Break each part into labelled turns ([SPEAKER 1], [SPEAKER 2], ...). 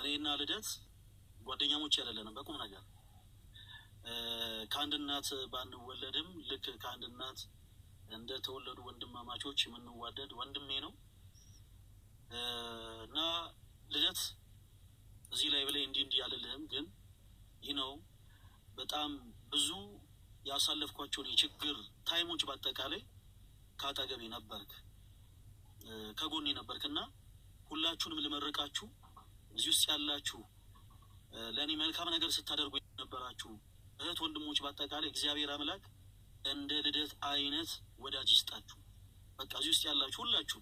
[SPEAKER 1] እኔና ልደት ጓደኛሞች አይደለንም። በቁም ነገር ከአንድ እናት ባንወለድም ልክ ከአንድ እናት እንደተወለዱ ወንድማማቾች የምንዋደድ ወንድሜ ነው እና ልደት እዚህ ላይ ብላይ እንዲህ እንዲህ አልልህም፣ ግን ይህ ነው በጣም ብዙ ያሳለፍኳቸውን የችግር time ኦች በአጠቃላይ ከአጠገቤ ነበርክ፣ ከጎኔ ነበርክ እና ሁላችሁንም ልመርቃችሁ እዚህ ውስጥ ያላችሁ ለእኔ መልካም ነገር ስታደርጉ የነበራችሁ እህት ወንድሞች በአጠቃላይ እግዚአብሔር አምላክ እንደ ልደት አይነት ወዳጅ ይስጣችሁ። በቃ እዚህ ውስጥ ያላችሁ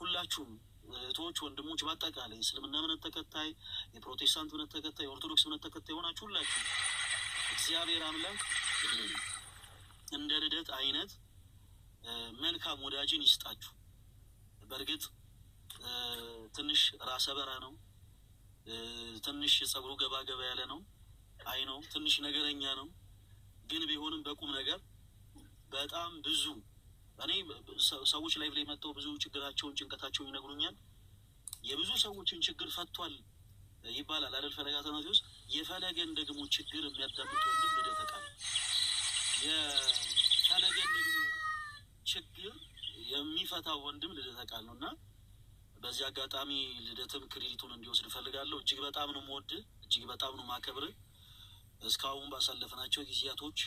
[SPEAKER 1] ሁላችሁም እህቶች ወንድሞች በአጠቃላይ እስልምና እምነት ተከታይ፣ የፕሮቴስታንት እምነት ተከታይ፣ የኦርቶዶክስ እምነት ተከታይ የሆናችሁ ሁላችሁ እግዚአብሔር አምላክ እንደ ልደት አይነት መልካም ወዳጅን ይስጣችሁ። በእርግጥ ትንሽ ራሰ በራ ነው፣ ትንሽ ጸጉሩ ገባ ገባ ያለ ነው፣ አይ ነው ትንሽ ነገረኛ ነው። ግን ቢሆንም በቁም ነገር በጣም ብዙ እኔ ሰዎች ላይ ላይ መጥተው ብዙ ችግራቸውን ጭንቀታቸውን ይነግሩኛል። የብዙ ሰዎችን ችግር ፈቷል ይባላል አይደል? ፈለገ አትናቴዎስ የፈለገን ደግሞ ችግር የሚያዳምጥ ወንድም ልደተ ቃል፣ የፈለገን ደግሞ ችግር የሚፈታ ወንድም ልደተ ቃል ነው እና በዚህ አጋጣሚ ልደትም credit ኡን እንዲወስድ እፈልጋለሁ። እጅግ በጣም ነው የምወድህ፣ እጅግ በጣም ነው የማከብርህ። እስካሁን ባሳለፍናቸው ጊዜያቶች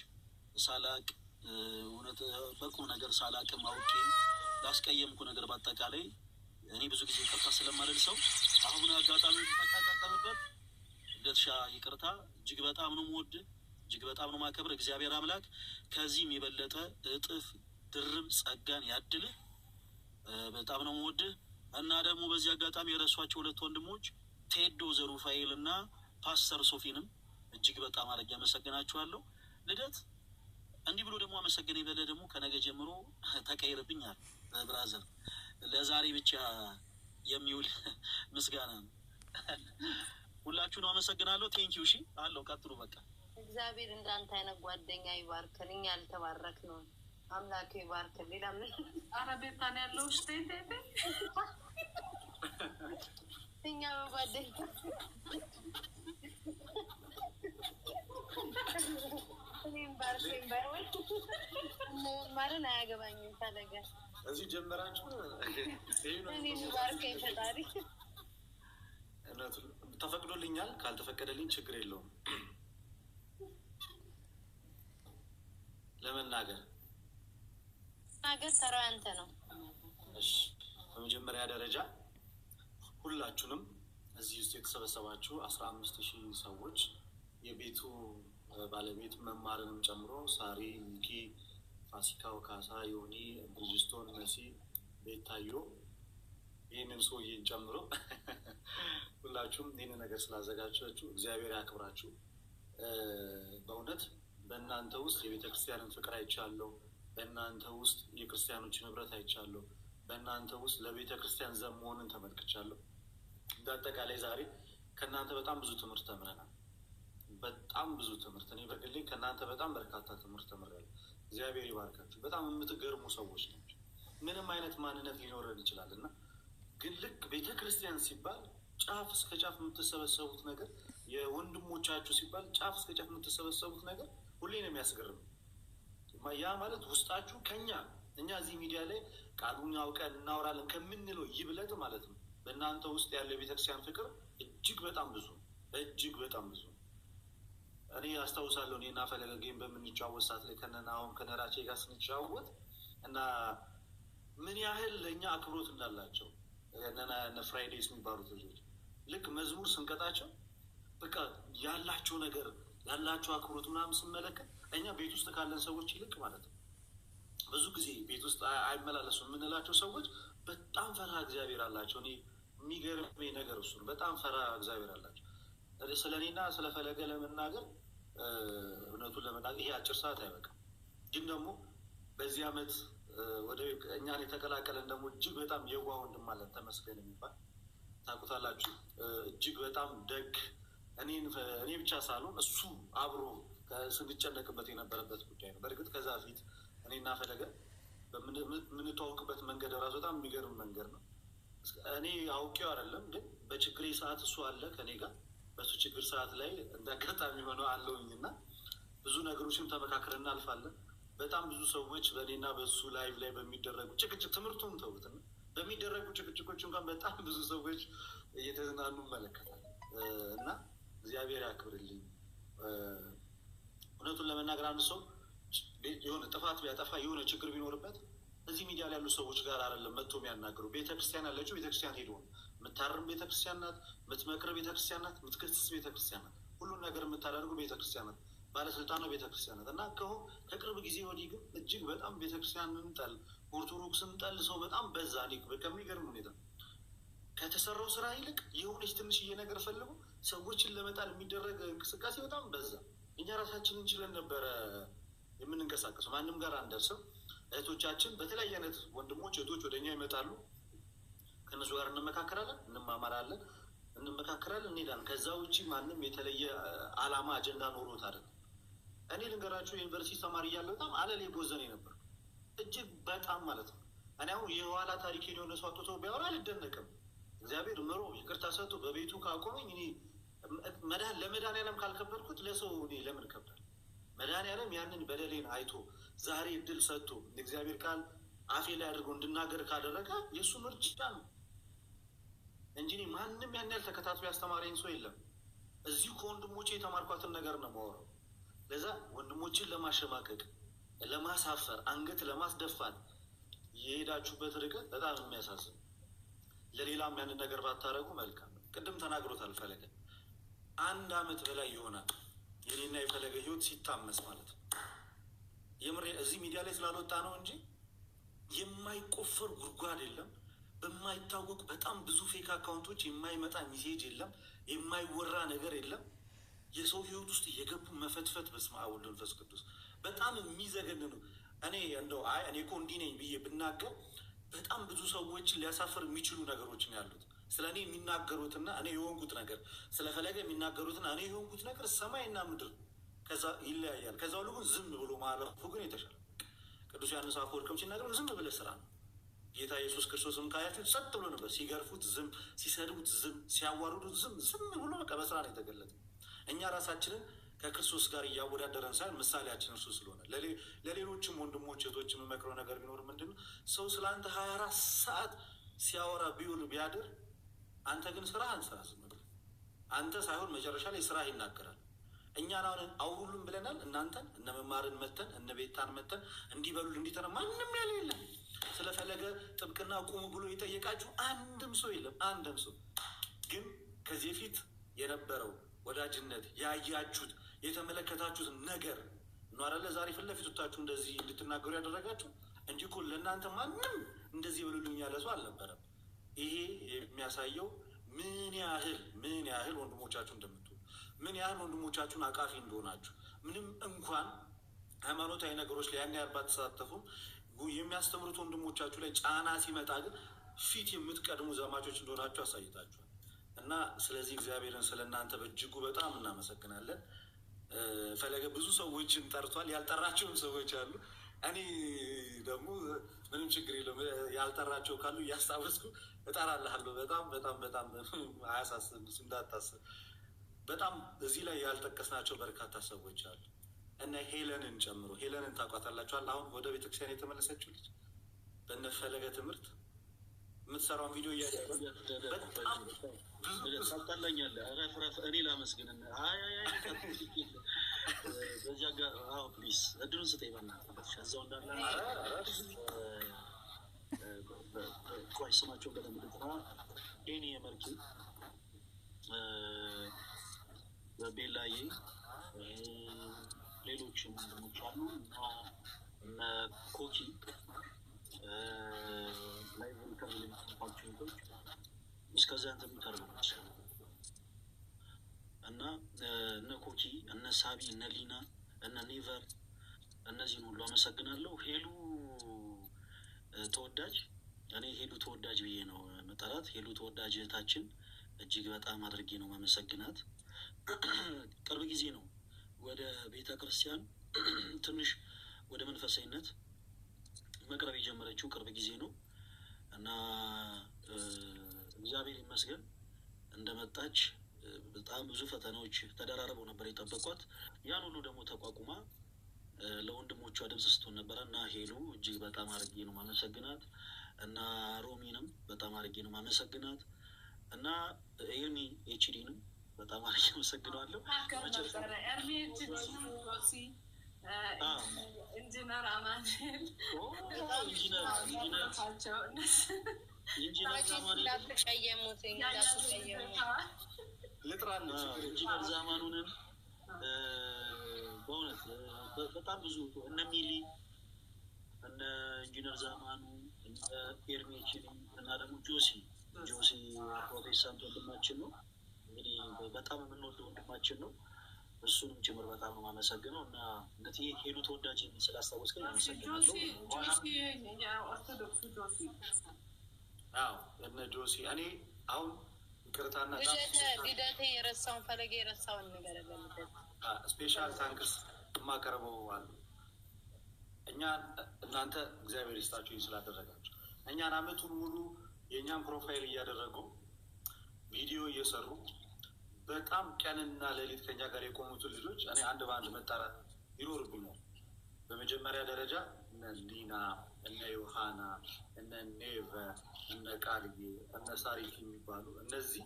[SPEAKER 1] ሳላቅ እውነት በቁም ነገር ሳላቅም አውቄም ላስቀየምኩ ነገር በአጠቃላይ እኔ ብዙ ጊዜ ይቅርታ ስለማልል ሰው አሁን አጋጣሚ ተጠቀምበት። ልደትሻ ይቅርታ። እጅግ በጣም ነው የምወድህ፣ እጅግ በጣም ነው የማከብርህ። እግዚአብሔር አምላክ ከዚህም የበለጠ እጥፍ ድርብ ጸጋን ያድልህ። በጣም ነው የምወድህ እና ደግሞ በዚህ አጋጣሚ የረሷቸው ሁለት ወንድሞች ቴዶ ዘሩፋኤል እና ፓስተር ሶፊንም እጅግ በጣም አድርጌ አመሰግናችኋለሁ። ልደት እንዲህ ብሎ ደግሞ አመሰገነ የበለ ደግሞ ከነገ ጀምሮ ተቀይርብኛል brother። ለዛሬ ብቻ የሚውል ምስጋና ነው። ሁላችሁንም አመሰግናለሁ። Thank you። እሺ አለው ቀጥሉ። በቃ
[SPEAKER 2] እግዚአብሔር እንዳንተ አይነት ጓደኛ ይባርክን። እኛ ያልተባረክ ነው አምላክ ይባርክን። ሌላ ምን?
[SPEAKER 3] ኧረ ቤታ ነው ያለው። እሺ ተይ ተይ ተይ።
[SPEAKER 2] እኛ በጓደኛ እኔም ባርከኝ ባይሆን መማርን አያገባኝም። ፈለገ
[SPEAKER 4] እዚህ ጀመራችሁ።
[SPEAKER 2] እኔም ባርከኝ ፈጣሪ።
[SPEAKER 4] ተፈቅዶልኛል። ካልተፈቀደልኝ ችግር የለውም ለመናገር
[SPEAKER 2] ሀገር ተራው ያንተ ነው።
[SPEAKER 4] እሺ፣ በመጀመሪያ ደረጃ ሁላችሁንም እዚህ ውስጥ የተሰበሰባችሁ 15,000 ሰዎች የቤቱ ባለቤት መማርንም ጨምሮ ሳሪ፣ ሚኪ፣ ፋሲካው፣ ካሳ፣ ዮኒ፣ ብሪጅስቶን፣ መሲ፣ ቤታዮ ይህንን ሰውዬን ጨምሮ ሁላችሁም ይህንን ነገር ስላዘጋጃችሁ እግዚአብሔር ያክብራችሁ። በእውነት በእናንተ ውስጥ የቤተ ክርስቲያንን ፍቅር አይቻለሁ። በእናንተ ውስጥ የክርስቲያኖችን ህብረት አይቻለሁ። በእናንተ ውስጥ ለቤተ ክርስቲያን ዘብ መሆንን ተመልክቻለሁ። እንደ አጠቃላይ ዛሬ ከእናንተ በጣም ብዙ ትምህርት ተምረናል። በጣም ብዙ ትምህርት እኔ በግሌ ከእናንተ በጣም በርካታ ትምህርት ተምሬያለሁ። እግዚአብሔር ይባርካችሁ። በጣም የምትገርሙ ሰዎች ናቸው። ምንም አይነት ማንነት ሊኖረን ይችላል እና ግን ልክ ቤተ ክርስቲያን ሲባል ጫፍ እስከ ጫፍ የምትሰበሰቡት ነገር፣ የወንድሞቻችሁ ሲባል ጫፍ እስከ ጫፍ የምትሰበሰቡት ነገር ሁሌ ነው የሚያስገርም። ያ ማለት ውስጣችሁ ከኛ እኛ እዚህ ሚዲያ ላይ ቃሉን አውቀን እናወራለን ከምንለው ይብለጥ ማለት ነው። በእናንተ ውስጥ ያለው የቤተክርስቲያን ፍቅር እጅግ በጣም ብዙ ነው። እጅግ በጣም ብዙ ነው። እኔ አስታውሳለሁ እኔና ፈለገ game በምንጫወት ሰዓት ላይ ከነናሁም ከነራቼ ጋር ስንጫወት እና ምን ያህል ለእኛ አክብሮት እንዳላቸው እነ ፍራይዴስ የሚባሉት ልጆች ልክ መዝሙር ስንቀጣቸው በቃ ያላቸው ነገር ያላቸው አክብሮት ምናምን ስመለከት እኛ ቤት ውስጥ ካለን ሰዎች ይልቅ ማለት ነው ብዙ ጊዜ ቤት ውስጥ አይመላለሱም የምንላቸው ሰዎች በጣም ፈርሃ እግዚአብሔር አላቸው። እኔ የሚገርመኝ ነገር እሱ ነው። በጣም ፈርሃ እግዚአብሔር አላቸው። ስለ እኔና ስለ ፈለገ ለመናገር እውነቱን ለመናገር ይሄ አጭር ሰዓት አይበቃም። ግን ደግሞ በዚህ ዓመት ወደ እኛን የተቀላቀለን ደግሞ እጅግ በጣም የዋህ ወንድም አለን ተመስገን የሚባል ታውቁታላችሁ። እጅግ በጣም ደግ እኔ ብቻ ሳልሆን እሱ አብሮ ስንጨነቅበት የነበረበት ጉዳይ ነው። በእርግጥ ከዛ ፊት እኔና ፈለገ የምንተዋወቅበት መንገድ ራሱ በጣም የሚገርም መንገድ ነው። እኔ አውቄው አይደለም፣ ግን በችግሬ ሰዓት እሱ አለ ከኔ ጋር። በእሱ ችግር ሰዓት ላይ እንደ አጋጣሚ ሆነው አለውኝ እና ብዙ ነገሮችን ተመካክረን እናልፋለን። በጣም ብዙ ሰዎች በእኔና በእሱ live ላይ በሚደረጉ ጭቅጭቅ፣ ትምህርቱን ተውትና በሚደረጉ ጭቅጭቆች እንኳን በጣም ብዙ ሰዎች እየተዝናኑ እመለከታለሁ እና እግዚአብሔር ያክብርልኝ። እውነቱን ለመናገር አንድ ሰው የሆነ ጥፋት ቢያጠፋ፣ የሆነ ችግር ቢኖርበት እዚህ ሚዲያ ላይ ያሉ ሰዎች ጋር አይደለም መጥቶ የሚያናግሩ። ቤተክርስቲያን ያለችው ቤተክርስቲያን ሄዶ ነው። የምታርም ቤተክርስቲያን ናት፣ የምትመክር ቤተክርስቲያን ናት፣ የምትገስጽ ቤተክርስቲያን ናት፣ ሁሉን ነገር የምታደርጉ ቤተክርስቲያን ናት፣ ባለስልጣኗ ቤተክርስቲያን ናት። እና ከቅርብ ጊዜ ወዲህ ግን እጅግ በጣም ቤተክርስቲያንን ጠል፣ ኦርቶዶክስን ጠል ሰው በጣም በዛ። እኔ ከሚገርም ሁኔታ ከተሰራው ስራ ይልቅ የሆነች ትንሽዬ ነገር ፈልጎ ሰዎችን ለመጣል የሚደረግ እንቅስቃሴ በጣም በዛ። እኛ ራሳችንን ችለን ነበረ የምንንቀሳቀሰው፣ ማንም ጋር አንደርስም። እህቶቻችን በተለያየ አይነት ወንድሞች እህቶች ወደ እኛ ይመጣሉ። ከእነሱ ጋር እንመካከራለን፣ እንማማራለን፣ እንመካከራለን፣ እንሄዳለን። ከዛ ውጭ ማንም የተለየ አላማ አጀንዳ ኖሮት አይደለም። እኔ ልንገራችሁ፣ የዩኒቨርሲቲ ተማሪ እያለሁ በጣም አለሌ ቦዘኔ ነበር፣ እጅግ በጣም ማለት ነው። እኔ አሁን የኋላ ታሪኬን የሆነ ሰው አውጥቶ ቢያወራ አልደነቅም። እግዚአብሔር ምሮ ይቅርታ ሰጥቶ በቤቱ ካቆመኝ እኔ ለመድኃኒዓለም ካልከበድኩት ለሰው እኔ ለምን እከብዳለሁ? መድኃኒዓለም ያንን በደሌን አይቶ ዛሬ እድል ሰጥቶ የእግዚአብሔር ቃል አፌ ላይ አድርጎ እንድናገር ካደረገ የእሱ ምርጫ ነው እንጂ እኔ ማንም ያን ያህል ተከታትሎ ያስተማረኝ ሰው የለም። እዚሁ ከወንድሞቼ የተማርኳትን ነገር ነው የማወራው። ለዛ ወንድሞችን ለማሸማቀቅ፣ ለማሳፈር፣ አንገት ለማስደፋት የሄዳችሁበት ርቀት በጣም የሚያሳዝን፣ ለሌላም ያንን ነገር ባታደርጉ መልካም ነው። ቅድም ተናግሮታል ፈለገ። 1 አመት በላይ ይሆናል የኔና የፈለገ ህይወት ሲታመስ ማለት ነው። የምሬ እዚህ ሚዲያ ላይ ስላልወጣ ነው እንጂ የማይቆፈር ጉድጓድ የለም። በማይታወቅ በጣም ብዙ fake account ኦች የማይመጣ message የለም። የማይወራ ነገር የለም። የሰው ህይወት ውስጥ እየገቡ መፈትፈት፣ በስመ አብ ወወልድ ወመንፈስ ቅዱስ፣ በጣም የሚዘገንን ነው። እኔ እንደው አይ እኔ እኮ እንዲህ ነኝ ብዬ ብናገር በጣም ብዙ ሰዎችን ሊያሳፍር የሚችሉ ነገሮች ነው ያሉት። ስለ እኔ የሚናገሩትና እኔ የሆንኩት ነገር፣ ስለ ፈለገ የሚናገሩትና እኔ የሆንኩት ነገር ሰማይና ምድር ከዛ ይለያያል። ከዛ ሁሉ ግን ዝም ብሎ ማለፉ ግን የተሻለ። ቅዱስ ዮሐንስ አፈወርቅም ሲናገር ዝም ብለህ ስራ ነው። ጌታ ኢየሱስ ክርስቶስም ካያችሁ ጸጥ ብሎ ነበር። ሲገርፉት ዝም፣ ሲሰድቡት ዝም፣ ሲያዋርዱት ዝም፣ ዝም ብሎ በቃ በስራ ነው የተገለጠ። እኛ ራሳችንን ከክርስቶስ ጋር እያወዳደረን ሳይሆን ምሳሌያችን እርሱ ስለሆነ ለሌሎችም ወንድሞች እህቶች የምመክረው ነገር ቢኖር ምንድን ነው? ሰው ስለ አንተ 24 ሰዓት ሲያወራ ቢውል ቢያድር አንተ ግን ስራህን ስራ። ዝም ብለህ አንተ ሳይሆን መጨረሻ ላይ ስራህ ይናገራል። እኛን አሁን አውሩልን ብለናል። እናንተን እነ መማርን መተን፣ እነ ቤታን መተን እንዲበሉል እንዲተነ ማንም ያለ የለም። ስለፈለገ ጥብቅና ቁሙ ብሎ የጠየቃችሁ አንድም ሰው የለም። አንድም ሰው። ግን ከዚህ በፊት የነበረው ወዳጅነት፣ ያያችሁት የተመለከታችሁት ነገር ነው አይደለ? ዛሬ ፊት ለፊት ወጥታችሁ እንደዚህ እንድትናገሩ ያደረጋችሁ እንጂ እኮ ለእናንተ ማንም እንደዚህ ብሉልኝ ያለ ሰው አልነበረም። ይሄ የሚያሳየው ምን ያህል ወንድሞቻችሁ እንደምትሆኑ፣ ምን ያህል ወንድሞቻችሁን አቃፊ እንደሆናችሁ፣ ምንም እንኳን ሃይማኖታዊ ነገሮች ላይ ያን ያህል ባትሳተፉም የሚያስተምሩት ወንድሞቻችሁ ላይ ጫና ሲመጣ ግን ፊት የምትቀድሙ ዘማቾች እንደሆናችሁ አሳይታችኋል። እና ስለዚህ እግዚአብሔርን ስለ እናንተ በእጅጉ በጣም እናመሰግናለን። ፈለገ ብዙ ሰዎችን ጠርቷል። ያልጠራቸውም ሰዎች አሉ። እኔ ደግሞ ምንም ችግር የለውም። ያልጠራቸው ካሉ እያስታወስኩ እጠራልሃለሁ። በጣም በጣም በጣም አያሳስብም፣ እንዳታስብ። በጣም እዚህ ላይ ያልጠቀስናቸው በርካታ ሰዎች አሉ፣ እነ ሄለንን ጨምሮ። ሄለንን ታውቋታላችኋል። አሁን ወደ ቤተክርስቲያን የተመለሰችው ልጅ በእነ ፈለገ ትምህርት የምትሰራውን ቪዲዮ እያ በጣም ብዙ
[SPEAKER 1] ታጣላኛለህ። እረፍ እረፍ። እኔ ላመስግን። አይ አይ አይ፣ በዚህ አዎ፣ please እድሉን ስጠኝ በእናትህ። እዛው እንዳለ ቆይ ስማቸውን በደንብ ልጥራ። ኤኒ የመርኪ፣ ቤላዬ፣ ሌሎችም ወንድሞች አሉ፣ እነ ኮኪ፣ live record የሚጽፏቸው እህቶች እስከዚያ እንትን ይተርባል እና እነ ኮኪ፣ እነ ሳቢ፣ እነ ሊና፣ እነ ኔቨር፣ እነዚህን ሁሉ አመሰግናለሁ። ሄሉ ተወዳጅ፣ እኔ ሄሉ ተወዳጅ ብዬ ነው መጠራት። ሄሉ ተወዳጅ እህታችን እጅግ በጣም አድርጌ ነው ማመሰግናት። ቅርብ ጊዜ ነው ወደ ቤተ ክርስቲያን ትንሽ ወደ መንፈሳዊነት መቅረብ የጀመረችው፣ ቅርብ ጊዜ ነው እና እግዚአብሔር ይመስገን እንደመጣች። በጣም ብዙ ፈተናዎች ተደራርበው ነበር የጠበቋት። ያን ሁሉ ደግሞ ተቋቁማ ለወንድሞቿ ድምፅ ስትሆን ነበረ እና ሄሉ እጅግ በጣም አድርጌ ነው ማመሰግናት እና ሮሚንም በጣም አድርጌ ነው ማመሰግናት እና ኤርሚ ኤችዲንም በጣም አድርጌ አመሰግነዋለሁ።
[SPEAKER 3] ነበረ ኤርሚ ኤችዲ፣ ጆሲ፣ ኢንጂነር አማኑኤል።
[SPEAKER 1] ኢንጂነር ኢንጂነር
[SPEAKER 2] እንዳትቀየሙት እንዳትቀየሙት።
[SPEAKER 1] ኢንጂነር ዛማኑንም በእውነት በጣም ብዙ፣ እነ ሚሊ፣ እነ ኢንጂነር ዛማኑ፣ እነ ኤርሚ ኤችዲ እና ደግሞ ጆሲ ፕሮቴስታንት ወንድማችን ነው። እንግዲህ በጣም የምንወደው ወንድማችን ነው። እሱንም ጭምር በጣም ነው የማመሰግነው እና እንግዲህ ሄሉ ተወዳጅ ስላስታወስከኝ አመሰግናለሁ።
[SPEAKER 3] ኦርቶዶክሱ ጆሲ።
[SPEAKER 4] አዎ፣ እነ ጆሲ። እኔ አሁን ይቅርታና
[SPEAKER 2] ልደቴ የረሳውን፣ ፈለገ የረሳውን ነገር ለልደት።
[SPEAKER 4] Special thanks የማቀርበው አሉ። እኛ እናንተ እግዚአብሔር ይስጣችሁ ስላደረጋችሁ፣ እኛን አመቱን ሙሉ የእኛን profile እያደረጉ ቪዲዮ እየሰሩ በጣም ቀንና ሌሊት ከኛ ጋር የቆሙትን ልጆች እኔ አንድ በአንድ መጣራት ይኖርብኛል። በመጀመሪያ ደረጃ እነ ሊና፣ እነ ዮሃና፣ እነ ኔቨ፣ እነ ቃልዬ፣ እነ ሳሪክ የሚባሉ እነዚህ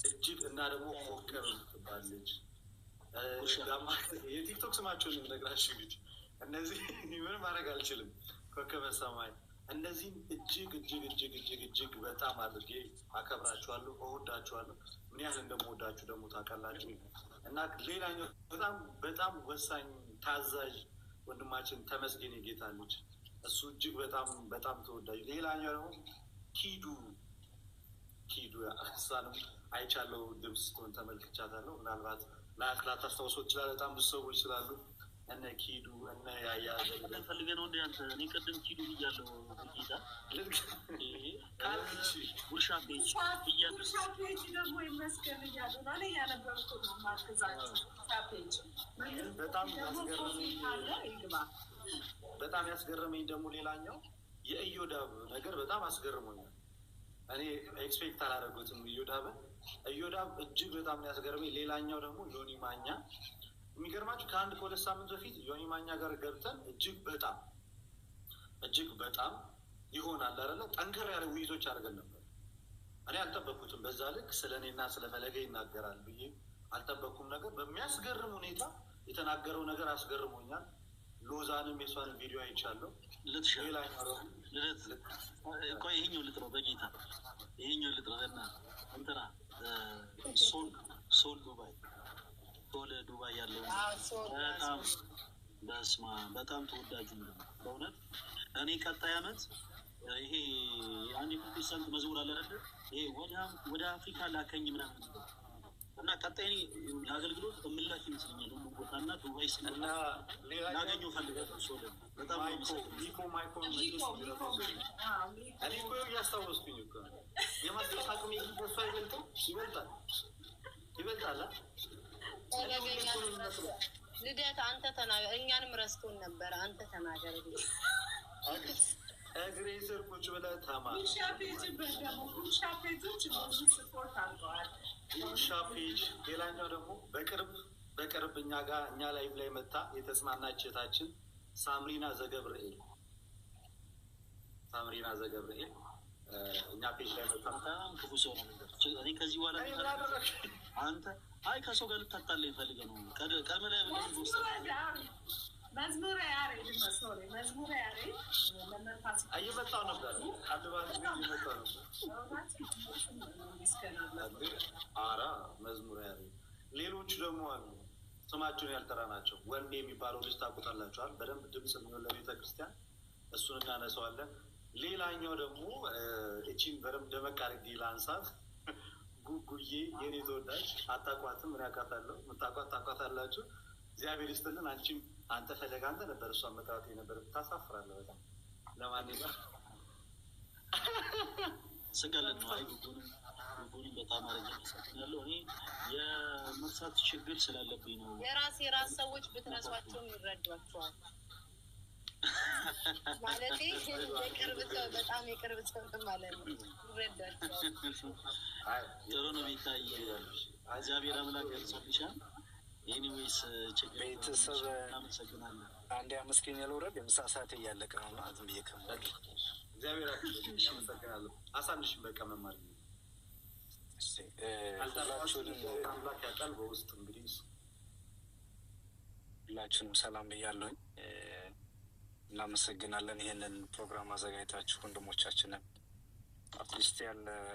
[SPEAKER 4] እጅግ እና ደግሞ ኮከብ የምትባል ልጅ፣ የቲክቶክ ስማቸውን የምነግራችሁ እንግዲህ እነዚህ ምንም ማድረግ አልችልም። ኮከበ ሰማይ፣ እነዚህም እጅግ እጅግ እጅግ እጅግ እጅግ በጣም አድርጌ አከብራችኋለሁ፣ እወዳችኋለሁ። ምን ያህል እንደምወዳችሁ ደግሞ ታውቃላችሁ። እና ሌላኛው በጣም በጣም ወሳኝ ታዛዥ ወንድማችን ተመስገን የጌታ ልጅ፣ እሱ እጅግ በጣም በጣም ተወዳጅ። ሌላኛው ደግሞ ኪዱ ኪዱ፣ እሷንም አይቻለው፣ ድምፅ ስትሆን ተመልክቻታለሁ። ምናልባት ላታስታውሶ ይችላል። በጣም ብዙ ሰዎች ስላሉ እነ ኪዱ፣ እነ ያያ።
[SPEAKER 1] ፈልገህ ነው እንደ አንተ? እኔ ቅድም ኪዱ ብያለሁ። ጌታ ጉርሻ page ብያለሁ።
[SPEAKER 3] ጉርሻ page ደግሞ ይመስገን እያሉ ነው። እኔ እያነበብኩ ነው የማግዛቸው። ጉርሻ page
[SPEAKER 4] በጣም
[SPEAKER 3] ደግሞ
[SPEAKER 4] ያስገረመኝ
[SPEAKER 3] ካለ ይግባ።
[SPEAKER 4] በጣም ያስገረመኝ ደግሞ ሌላኛው የኢዮዳብ ነገር በጣም አስገርሞኛል። እኔ expect አላደረጉትም ኢዮዳብን። ኢዮዳብ እጅግ በጣም ያስገርመኝ። ሌላኛው ደግሞ ዮኒ ማኛ፣ የሚገርማችሁ ከአንድ ከ2 ሳምንት በፊት ዮኒ ማኛ ጋር ገብተን እጅግ በጣም እጅግ በጣም ይሆናል አይደለ ጠንከር ያለ ውይይቶች አድርገን ነበር። እኔ አልጠበቅኩትም። በዛ ልክ ስለ እኔና ስለ ፈለገ ይናገራል ብዬ አልጠበቅኩም። ነገር በሚያስገርም ሁኔታ የተናገረው ነገር አስገርሞኛል። ሎዛንም የሷንም ቪዲዮ አይቻለሁ።
[SPEAKER 1] ልትሻ
[SPEAKER 4] ሌላኛው ደግሞ
[SPEAKER 1] ልደት፣ ቆይ ይሄኛው ልጥረው፣ በጌታ ይሄኛው ልጥረው እና እንትና ሶል ሶል ዱባይ፣ ሶል ዱባይ ያለው በጣም በስማ በጣም ተወዳጁ ነው በእውነት። እኔ ቀጣይ አመት ይሄ አንድ የፕሮቴስታንት መዝሙር አለ አይደለ? ይሄ ወደ አፍሪካ ላከኝ ምናምን እና ቀጣይ እኔ ለአገልግሎት እምላክ ይመስለኛል ሁሉም ቦታ እና ዱባይ
[SPEAKER 4] እና
[SPEAKER 1] ስመጣ
[SPEAKER 4] ሌላኛው
[SPEAKER 1] ላገኘው ፈልጋለሁ። ሶልን በጣም ነው
[SPEAKER 4] ማይኮ
[SPEAKER 1] የማመሰግነው።
[SPEAKER 4] ሚኮ ማይኮ እኔ እኮ እያስታወስኩኝ እኮ ነው። የማስታወስ አቅሜ ከእሱ አይበልጥም? ይበልጣል፣ ይበልጣል። አ?
[SPEAKER 2] ፈለገኛ ልደት አንተ ተናገር። እኛንም ረስቶን ነበረ። አንተ ተናገር።
[SPEAKER 4] እግሬ ስር ቁጭ ብለህ ተማር።
[SPEAKER 3] ጉርሻ page ደግሞ፣ ጉርሻ page ኦች ብዙ support አድርገዋል።
[SPEAKER 4] ጉርሻ page። ሌላኛው ደግሞ በቅርብ በቅርብ እኛ ጋር እኛ live ላይ መታ የተጽናናች እህታችን ሳምሪና ዘገብርኤል፣ ሳምሪና ዘገብርኤል እኛ page ላይ መታ
[SPEAKER 1] በጣም ክፉ ሰው ነው ነገር። እኔ ከዚህ በኋላ
[SPEAKER 4] እኔ ምን አደረግሽ?
[SPEAKER 1] አንተ አይ ከሰው ጋር ልታጣላኝ ፈልገህ ነው። ቀድመህ ላይ
[SPEAKER 3] መዝሙረ ያሬድ፣ sorry፣ መዝሙረ ያሬድ ለመንፋስ
[SPEAKER 4] እየመጣሁ ነበር። አንድ ባንድ እየመጣሁ ነበር። አራ መዝሙረ ያሬድ። ሌሎቹ ደግሞ አሉ ስማቸውን ያልጠራ ናቸው። ወንዴ የሚባለው ልጅ ታውቁታላችኋል። በደንብ ድምፅ የሚሆን ለቤተ ክርስቲያን እሱን እናነሳዋለን። ሌላኛው ደግሞ እቺን በደንብ ደመቅ አድርጌ ላንሳት። ጉጉዬ የኔ ተወዳጅ፣ አታቋትም፣ ምን ያውቃታለሁ። የምታውቋት ታውቋታላችሁ። እግዚአብሔር ይስጥልን። አንቺም አንተ ፈለግ አንተ ነበር እሷን መጥራት የነበር፣ ታሳፍራለህ በጣም። ለማንኛውም
[SPEAKER 1] ስቀልን ነው። አይ ጉጉንም በጣም አድርጌ አመሰግናለሁ። እኔ የመርሳት ችግር ስላለብኝ ነው።
[SPEAKER 2] የራስ የራስ ሰዎች ብትረሷቸውም ይረዷቸዋል። ማለት የቅርብ ሰው፣ በጣም የቅርብ ሰው ማለት ነው። ይረዳቸዋል።
[SPEAKER 1] ጥሩ ነው ቤታዬ፣ እግዚአብሔር አምላክ ያጽናልሻል። Anyways ችግር የለውም።
[SPEAKER 5] ቤተሰብ
[SPEAKER 1] አመሰግናለሁ።
[SPEAKER 5] አንዴ አመስግኜ ልውረድ። የምሳ ሰዓት እያለቀ ነው እና ዝም ብዬ ከምወርድ
[SPEAKER 4] እግዚአብሔር ያክብርልኝ። አመሰግናለሁ። አሳንሽም በቃ መማር
[SPEAKER 5] እሺ፣ ሁላችሁንም
[SPEAKER 4] አምላክ ያውቃል። በውስጥ እንግዲህ እሱ
[SPEAKER 5] ሁላችሁንም ሰላም ብያለሁኝ። እናመሰግናለን ይህንን ፕሮግራም አዘጋጅታችሁ ወንድሞቻችንን at least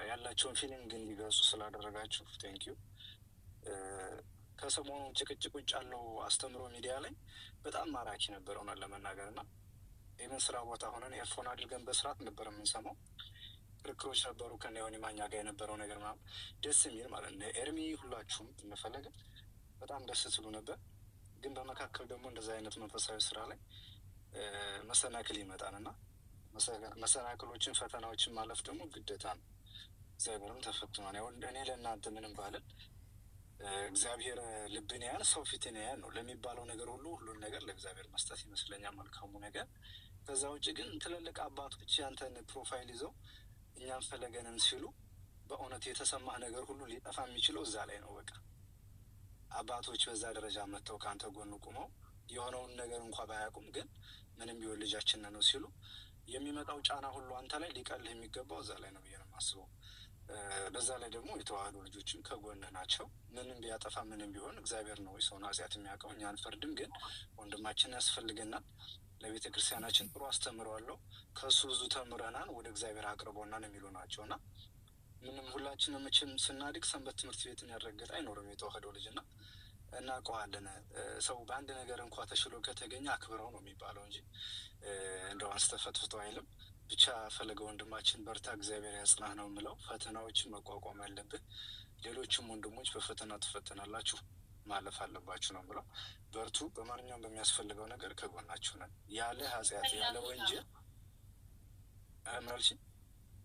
[SPEAKER 5] ያላቸውን feeling እንዲገልጹ ስላደረጋችሁ thank you። ከሰሞኑ ጭቅጭቅ ውጭ ያለው አስተምሮ ሚዲያ ላይ በጣም ማራኪ ነበር እውነት ለመናገር፣ እና ይህንን ስራ ቦታ ሆነን earphone አድርገን በስርዓት ነበር የምንሰማው። ክርክሮች ነበሩ ከነ ዮኒ ማኛ ጋር የነበረው ነገር ምናምን ደስ የሚል ማለት ነው። ኤርሚ፣ ሁላችሁም እንፈለገ በጣም ደስ ትሉ ነበር። ግን በመካከል ደግሞ እንደዚህ አይነት መንፈሳዊ ስራ ላይ መሰናክል ይመጣል እና መሰናክሎችን ፈተናዎችን ማለፍ ደግሞ ግዴታ ነው። እግዚአብሔርም ተፈትኗል። ያው እኔ ለእናንተ ምንም ባልል እግዚአብሔር ልብን ያያል፣ ሰው ፊትን ያያል ነው ለሚባለው ነገር ሁሉ ሁሉን ነገር ለእግዚአብሔር መስጠት ይመስለኛል መልካሙ ነገር። ከዛ ውጭ ግን ትልልቅ አባቶች ያንተን profile ይዘው እኛም ፈለገንን ሲሉ በእውነት የተሰማህ ነገር ሁሉ ሊጠፋ የሚችለው እዛ ላይ ነው። በቃ አባቶች በዛ ደረጃ መጥተው ከአንተ ጎን ቁመው የሆነውን ነገር እንኳ ባያውቁም ግን ምንም ቢሆን ልጃችን ነው ሲሉ የሚመጣው ጫና ሁሉ አንተ ላይ ሊቀልህ የሚገባው እዛ ላይ ነው ብዬ ነው የማስበው። በዛ ላይ ደግሞ የተዋህዶ ልጆችም ከጎንህ ናቸው። ምንም ቢያጠፋ ምንም ቢሆን እግዚአብሔር ነው የሰውን ኃጢአት የሚያውቀው፣ እኛ አንፈርድም። ግን ወንድማችን ያስፈልገናል። ለቤተ ክርስቲያናችን ጥሩ አስተምረዋለሁ፣ ከእሱ ብዙ ተምረናል፣ ወደ እግዚአብሔር አቅርቦናል የሚሉ ናቸው። እና ምንም ሁላችንም መቼም ስናድግ ሰንበት ትምህርት ቤትን ያልረገጠ አይኖርም የተዋህዶ ልጅ፣ እና እናውቀዋለን። ሰው በአንድ ነገር እንኳ ተሽሎ ከተገኘ አክብረው ነው የሚባለው እንጂ እንደው አንስተህ ፈትፍተው አይልም። ብቻ ፈለገ ወንድማችን በርታ፣ እግዚአብሔር ያጽናህ ነው የምለው። ፈተናዎችን መቋቋም ያለብህ፣ ሌሎችም ወንድሞች በፈተና ትፈተናላችሁ፣ ማለፍ አለባችሁ ነው የምለው። በርቱ። በማንኛውም በሚያስፈልገው ነገር ከጎናችሁ ነን። ያለ ኃጢአት ያለ ወንጀል ምን አልሽኝ?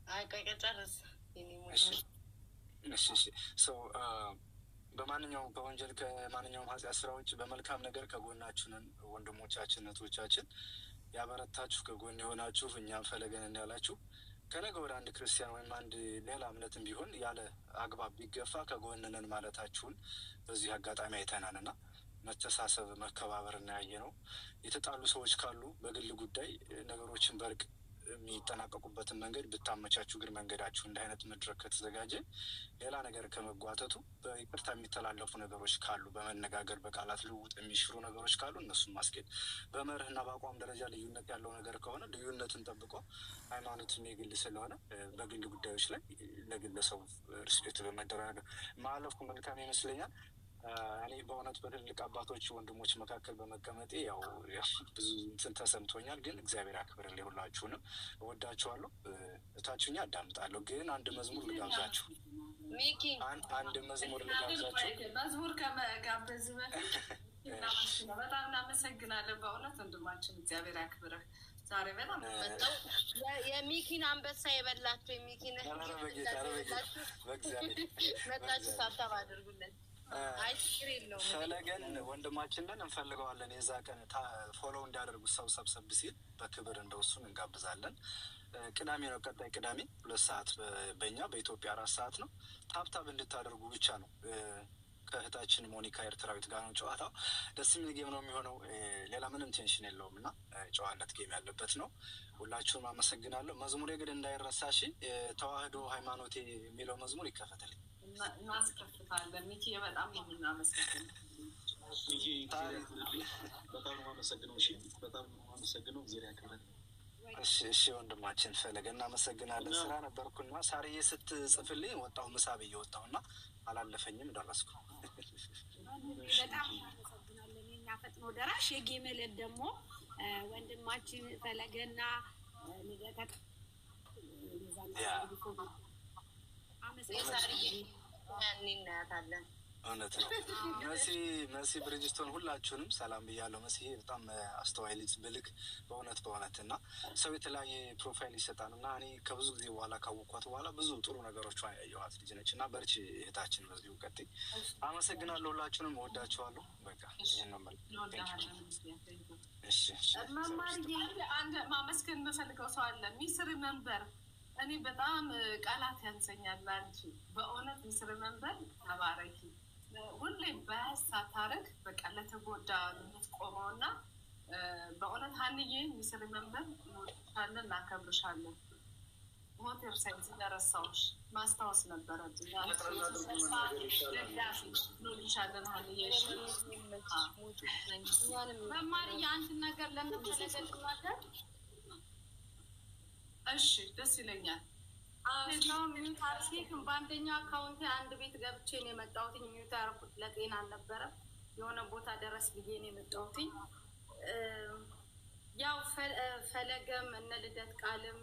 [SPEAKER 2] አይ ቆይ ጨርስ። የኔ ሞት።
[SPEAKER 5] እሺ፣ so በማንኛውም ከወንጀል ከማንኛውም ኃጢአት ስራ ውጭ በመልካም ነገር ከጎናችሁ ነን። ወንድሞቻችን እህቶቻችን፣ ያበረታችሁ ከጎን የሆናችሁ፣ እኛም ፈለገን ያላችሁ፣ ከነገ ወደ አንድ ክርስቲያን ወይም አንድ ሌላ እምነትም ቢሆን ያለ አግባብ ቢገፋ ከጎን ነን ማለታችሁን በዚህ አጋጣሚ አይተናል፣ እና መተሳሰብ መከባበር እናያየ ነው። የተጣሉ ሰዎች ካሉ በግል ጉዳይ ነገሮችን በእርቅ የሚጠናቀቁበትን መንገድ ብታመቻቹ እግር መንገዳችሁ እንዲህ አይነት መድረክ ከተዘጋጀ ሌላ ነገር ከመጓተቱ በይቅርታ የሚተላለፉ ነገሮች ካሉ፣ በመነጋገር በቃላት ልውውጥ የሚሽሩ ነገሮች ካሉ እነሱን ማስኬድ፣ በመርህና በአቋም ደረጃ ልዩነት ያለው ነገር ከሆነ ልዩነትን ጠብቆ ሃይማኖትም የግል ስለሆነ በግል ጉዳዮች ላይ ለግለሰቡ respect በመደራረግ ማለፉ መልካም ይመስለኛል። እኔ በእውነት በትልልቅ አባቶች ወንድሞች መካከል በመቀመጤ ያው ብዙ እንትን ተሰምቶኛል። ግን እግዚአብሔር ያክብርልኝ። ሁላችሁንም እወዳችኋለሁ። እታችሁኛ አዳምጣለሁ። ግን አንድ መዝሙር ልጋብዛችሁ።
[SPEAKER 2] ሚኪ።
[SPEAKER 5] አንድ መዝሙር ልጋብዛችሁ።
[SPEAKER 3] መዝሙር ከመጋበዝ በፊት በጣም እናመሰግናለን። በእውነት ወንድማችን እግዚአብሔር ያክብርህ። ዛሬ በጣም
[SPEAKER 2] መጥተው የሚኪን አንበሳ የበላችሁ፣ የሚኪን
[SPEAKER 5] ኧረ በጌታ፣ ኧረ በጌታ፣ በእግዚአብሔር።
[SPEAKER 2] መጣችሁ tap tap አድርጉለት። አይ ችግር የለውም።
[SPEAKER 5] ፈለገን ወንድማችንን እንፈልገዋለን። የዛ ቀን follow እንዲያደርጉት ሰው ሰብሰብ ሲል በክብር እንደው እሱን እንጋብዛለን። ቅዳሜ ነው፣ ቀጣይ ቅዳሜ 2 ሰዓት በእኛ በኢትዮጵያ 4 ሰዓት ነው። Tap tap እንድታደርጉ ብቻ ነው። ከእህታችን ሞኒካ ኤርትራዊት ጋር ነው ጨዋታው። ደስ የሚል game ነው የሚሆነው። ሌላ ምንም tension የለውም እና ጨዋነት game ያለበት ነው። ሁላችሁም አመሰግናለሁ። መዝሙሬ ግን እንዳይረሳ እሺ። ተዋህዶ ሃይማኖቴ የሚለው መዝሙር ይከፈትልኝ።
[SPEAKER 3] እናስከፍታለን። ሚኪ በጣም ነው የምናመሰግነው።
[SPEAKER 1] ሚኪ እግዚአብሔር ያክብርልኝ። በጣም ነው የማመሰግነው። እሺ፣ በጣም ነው የማመሰግነው። እግዚአብሔር ያክብርልኝ።
[SPEAKER 5] እሺ ወንድማችን ፈለገ እናመሰግናለን። ስራ ነበርኩና ሳርዬ ስትጽፍልኝ ወጣሁ፣ ምሳ ብዬ ወጣሁ እና አላለፈኝም፣ ደረስኩ።
[SPEAKER 6] በጣም እናመሰግናለን። የኛ ፈጥኖ ደራሽ የ game ዕለት ደግሞ ወንድማችን ፈለገና ልደታ
[SPEAKER 2] የሳርዬ ያኔ እናያታለን።
[SPEAKER 5] እውነት ነው። መሲ፣ መሲ ብርጅስቶን፣ ሁላችሁንም ሰላም ብያለሁ። መሲ በጣም አስተዋይ ልጅ፣ ብልክ በእውነት በእውነት። እና ሰው የተለያየ profile ይሰጣል እና እኔ ከብዙ ጊዜ በኋላ ካወኳት በኋላ ብዙ ጥሩ ነገሮቿን ያየኋት ልጅ ነች እና በርቺ እህታችን፣ በዚሁ ቀጥይ። አመሰግናለሁ። ሁላችሁንም እወዳችኋለሁ። በቃ ይህን ነው የምልህ። እሺ።
[SPEAKER 6] መማርዬ።
[SPEAKER 3] አንድ ማመስገን የምፈልገው ሰው አለ። Miss Remember፣ እኔ በጣም ቃላት ያንሰኛል ለአንቺ፣ በእውነት Miss Remember ተባረኪ። ሁሌ bias ሳታረግ በቃ ለተጎዳ የምትቆመው እና በእውነት ሀንዬ፣ Miss Remember እንወድሻለን፣ እናከብርሻለን። ሞቴር ሳይንስ ለረሳዎች ማስታወስ ነበረብኝ። ደጋፊ፣ እንወድሻለን ሀንዬ። እሺ።
[SPEAKER 6] መማርዬ፣ አንድ ነገር ለመፈለገ ልናገር።
[SPEAKER 3] እሺ፣ ደስ ይለኛል።
[SPEAKER 6] እስካሁን mute አልሴክም። በአንደኛው account ኤ አንድ ቤት ገብቼ ነው የመጣሁትኝ። Mute ያደረኩት ለጤና አልነበረም። የሆነ ቦታ ደረስ ብዬ ነው የመጣሁትኝ። ያው ፈለገም፣ እነ ልደት ቃልም፣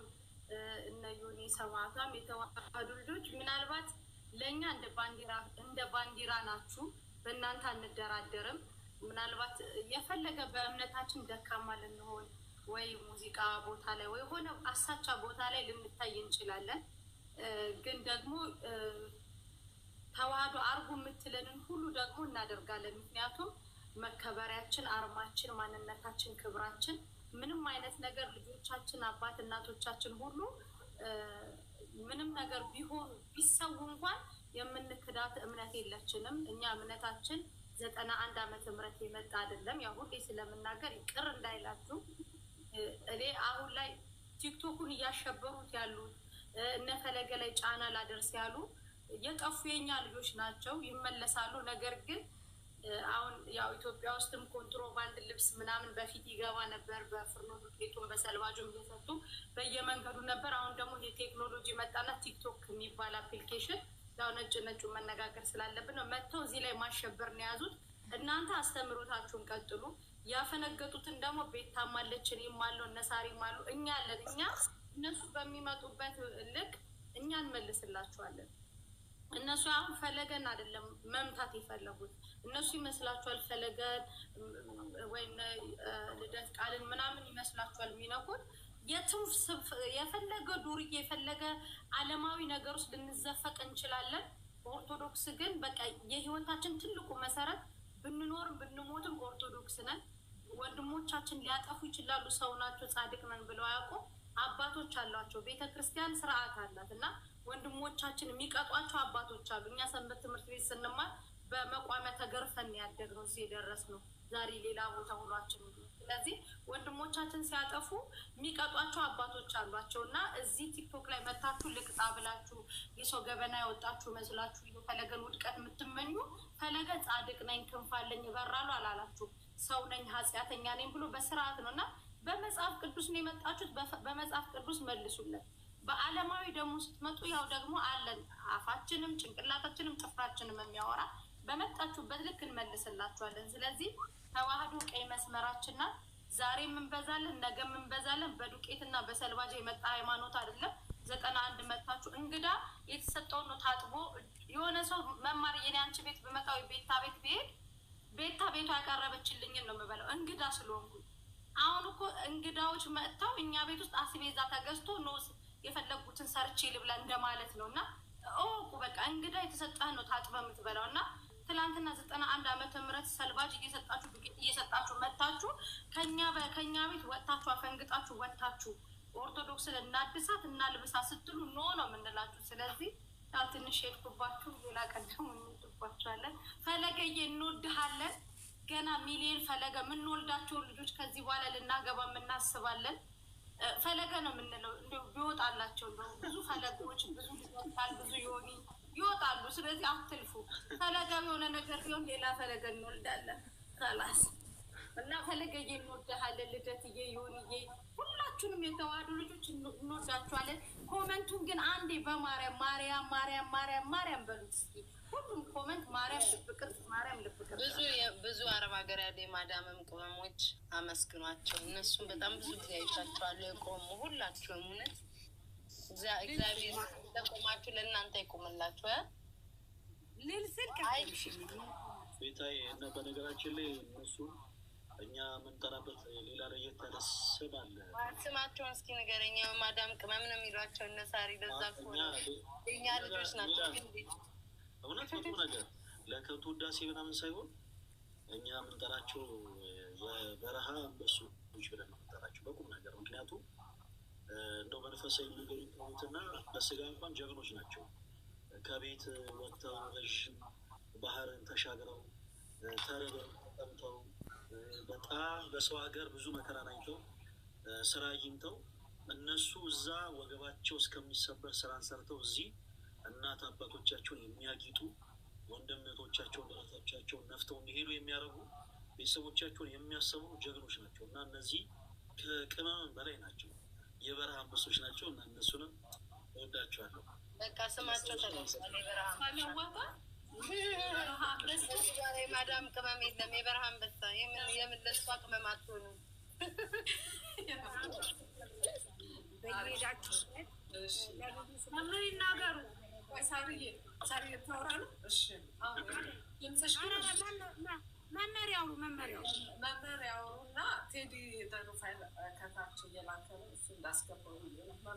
[SPEAKER 6] እነ ዮኒ ሰማዕቷም፣ የተዋህዱ ልጆች ምናልባት ለእኛ እንደ ባንዲራ ናችሁ። በእናንተ አንደራደርም። ምናልባት የፈለገ በእምነታችን ደካማ ልንሆን ወይ ሙዚቃ ቦታ ላይ ወይ የሆነ አሳቻ ቦታ ላይ ልንታይ እንችላለን። ግን ደግሞ ተዋህዶ አርጉ የምትለንን ሁሉ ደግሞ እናደርጋለን። ምክንያቱም መከበሪያችን፣ አርማችን፣ ማንነታችን፣ ክብራችን፣ ምንም አይነት ነገር ልጆቻችን፣ አባት እናቶቻችን ሁሉ ምንም ነገር ቢሆኑ ቢሰዉ እንኳን የምንክዳት እምነት የለችንም። እኛ እምነታችን 91 ዓመተ ምህረት የመጣ አይደለም። ያው ሁሌ ስለምናገር ቅር እንዳይላችሁ፣ እኔ አሁን ላይ ቲክቶኩን እያሸበሩት ያሉት፣ እነ ፈለገ ላይ ጫና ላደርስ ያሉ የጠፉ የኛ ልጆች ናቸው፣ ይመለሳሉ። ነገር ግን አሁን ያው ኢትዮጵያ ውስጥም ኮንትሮባንድ ልብስ ምናምን በፊት ይገባ ነበር። በፍርኖ ዱቄቱን በሰልባጁም እየሰጡ በየመንገዱ ነበር። አሁን ደግሞ የቴክኖሎጂ መጣና ቲክቶክ የሚባል application፣ ያው ነጭ ነጩ መነጋገር ስላለብን ነው፣ መጥተው እዚህ ላይ ማሸበር ነው የያዙት። እናንተ አስተምሮታችሁን ቀጥሉ። ያፈነገጡትን ደግሞ ቤታም አለች፣ እኔም አለው፣ እነ ሳሪም አሉ፣ እኛ አለን። እኛ እነሱ በሚመጡበት ልክ እኛ እንመልስላቸዋለን። እነሱ አሁን ፈለገን አይደለም መምታት የፈለጉት። እነሱ ይመስላችኋል ፈለገን ወይም ልደት ቃልን ምናምን ይመስላችኋል የሚነኩት። የትም የፈለገ ዱርዬ፣ የፈለገ አለማዊ ነገር ውስጥ ልንዘፈቅ እንችላለን። ኦርቶዶክስ ግን በቃ የህይወታችን ትልቁ መሰረት፣ ብንኖርም ብንሞትም ኦርቶዶክስ ነን። ወንድሞቻችን ሊያጠፉ ይችላሉ። ሰው ናቸው፣ ጻድቅ ነን ብለው አያውቁም። አባቶች አሏቸው። ቤተ ክርስቲያን ስርዓት አላት እና ወንድሞቻችን የሚቀጧቸው አባቶች አሉ። እኛ ሰንበት ትምህርት ቤት ስንማር በመቋሚያ ተገርፈን ያደግነው፣ እዚህ የደረስነው ዛሬ ሌላ ቦታ ውሏችን። ስለዚህ ወንድሞቻችን ሲያጠፉ የሚቀጧቸው አባቶች አሏቸው እና እዚህ ቲክቶክ ላይ መታችሁ ልቅጣ ብላችሁ የሰው ገበና ያወጣችሁ መስላችሁ የፈለገን ውድቀት የምትመኙ፣ ፈለገ ጻድቅ ነኝ፣ ክንፍ አለኝ፣ እበራለሁ አላላችሁ። ሰው ነኝ፣ ኃጢአተኛ ነኝ ብሎ በስርዓት ነው እና በመጽሐፍ ቅዱስ ነው የመጣችሁት። በመጽሐፍ ቅዱስ መልሱለት። በዓለማዊ ደግሞ ስትመጡ ያው ደግሞ አለን፣ አፋችንም ጭንቅላታችንም ጥፍራችንም የሚያወራ፣ በመጣችሁበት ልክ እንመልስላችኋለን። ስለዚህ ተዋህዶ ቀይ መስመራችን ናት። ዛሬም እንበዛለን፣ ነገም እንበዛለን። በዱቄትና በሰልባጅ የመጣ ሃይማኖት አይደለም። 91 መታችሁ እንግዳ የተሰጠውን ነው ታጥቦ የሆነ ሰው። መማር፣ የኔ አንቺ ቤት ብመጣ ወይ ቤታ ቤት ብሄድ ቤታ ቤቷ ያቀረበችልኝን ነው የምበላው እንግዳ ስለሆንኩኝ። አሁን እኮ እንግዳዎች መጥተው እኛ ቤት ውስጥ አስቤዛ ተገዝቶ ነው የፈለጉትን ሰርቼ ልብላ እንደማለት ነው። እና እወቁ፣ በቃ እንግዳ የተሰጠህን ነው ታጥበ የምትበላው። እና ትላንትና 91 ዓመተ ምህረት ሰልባጅ እየሰጣችሁ፣ ዱቄት እየሰጣችሁ መጥታችሁ ከኛ ቤት ወጥታችሁ፣ አፈንግጣችሁ ወጥታችሁ ኦርቶዶክስን እናድሳት እናልብሳት ስትሉ no ነው የምንላችሁ። ስለዚህ ያው ትንሽ ሄድኩባችሁ፣ ሌላ ቀን ደግሞ እንሄድባችኋለን። ፈለገዬ፣ እንወድሃለን። ገና ሚሊየን ፈለገ የምንወልዳቸውን ልጆች ከዚህ በኋላ ልናገባ የምናስባለን። ፈለገ ነው የምንለው። እንደው ቢወጣላቸው እንደው ብዙ ፈለጎች፣ ብዙ ልጆታል፣ ብዙ ዮኒ ይወጣሉ። ስለዚህ አትልፉ። ፈለገ የሆነ ነገር ቢሆን ሌላ ፈለገ እንወልዳለን። خلاص። እና ፈለገዬ እንወድሃለን። ልደትዬ፣ ዮኒዬ፣ ሁላችሁንም የተዋህዶ ልጆች እንወዳችኋለን። Comment ኡን ግን አንዴ በማርያም፣ ማርያም፣ ማርያም፣ ማርያም፣ ማርያም በሉት እስኪ። ሁሉም comment ማርያም ልብ ቅርጽ፣ ማርያም ልብ ቅርጽ።
[SPEAKER 2] ብዙ አረብ ሀገር ያሉ የማዳመም ቅመሞች አመስግኗቸው። እነሱም በጣም ብዙ ጊዜ አይቻቸዋለሁ የቆሙ። ሁላችሁም እውነት እግዚአብሔር ለቆማችሁ ለእናንተ ይቆምላችሁ።
[SPEAKER 7] ልል ስል ቀጠልሽ።
[SPEAKER 1] ቤታዬ እና በነገራችን ላይ እነሱ እኛ የምንጠራበት ሌላ ለየት ያለ ስም አለ።
[SPEAKER 2] ስማቸውን እስኪ ንገረኝ። ማዳም ቅመም ነው የሚሏቸው እነ ሳሪ። ለዛ እኮ ነው፣ የእኛ ልጆች ናቸው። ግን
[SPEAKER 1] እውነት በጥሩ ነገር ለከንቱ ውዳሴ ምናምን ሳይሆን እኛ የምንጠራቸው የበረሃ አንበሶች ብለን ነው የምንጠራቸው በቁም ነገር። ምክንያቱም እንደው መንፈሳዊ ነገር ይተዉትና በስጋ እንኳን ጀግኖች ናቸው። ከቤት ወጥተው ረዥም ባህርን ተሻግረው፣ ተርበው ተጠምተው፣ በጣም በሰው ሀገር ብዙ መከራን አይተው፣ ስራ አግኝተው፣ እነሱ እዛ ወገባቸው እስከሚሰበር ስራን ሰርተው እዚህ እናት አባቶቻቸውን የሚያጊጡ፣ ወንድም እህቶቻቸውን ደረታቸውን ነፍተው እንዲሄዱ የሚያደርጉ፣ ቤተሰቦቻቸውን የሚያሰቡ ጀግኖች ናቸው እና እነዚህ ከቅመም በላይ ናቸው። የበረሃ አንበሶች ናቸው እና እነሱንም እወዳቸዋለሁ።
[SPEAKER 2] በቃ ስማቸው ተለውጧል። የበረሃ
[SPEAKER 3] ተለወጠ። የበረሃ አንበሳ።
[SPEAKER 2] ከዚህ በኋላ የማዳም ቅመም የለም። የበረሃ አንበሳ። የምን ለእሷ ቅመም አትሆኑም።
[SPEAKER 7] በየሄዳችሁበት ለብዙ
[SPEAKER 3] መምህር ይናገሩ። ሳርዬ፣ ሳርዬ ታወራ ነው። እሺ ድምፅሽ ግን
[SPEAKER 7] መመሪያው መመሪያው
[SPEAKER 3] መምህር ያወሩና ቴዲ ፋይል ከታች እየላከ ነው። እሱ እንዳስገባው ነው መምህር።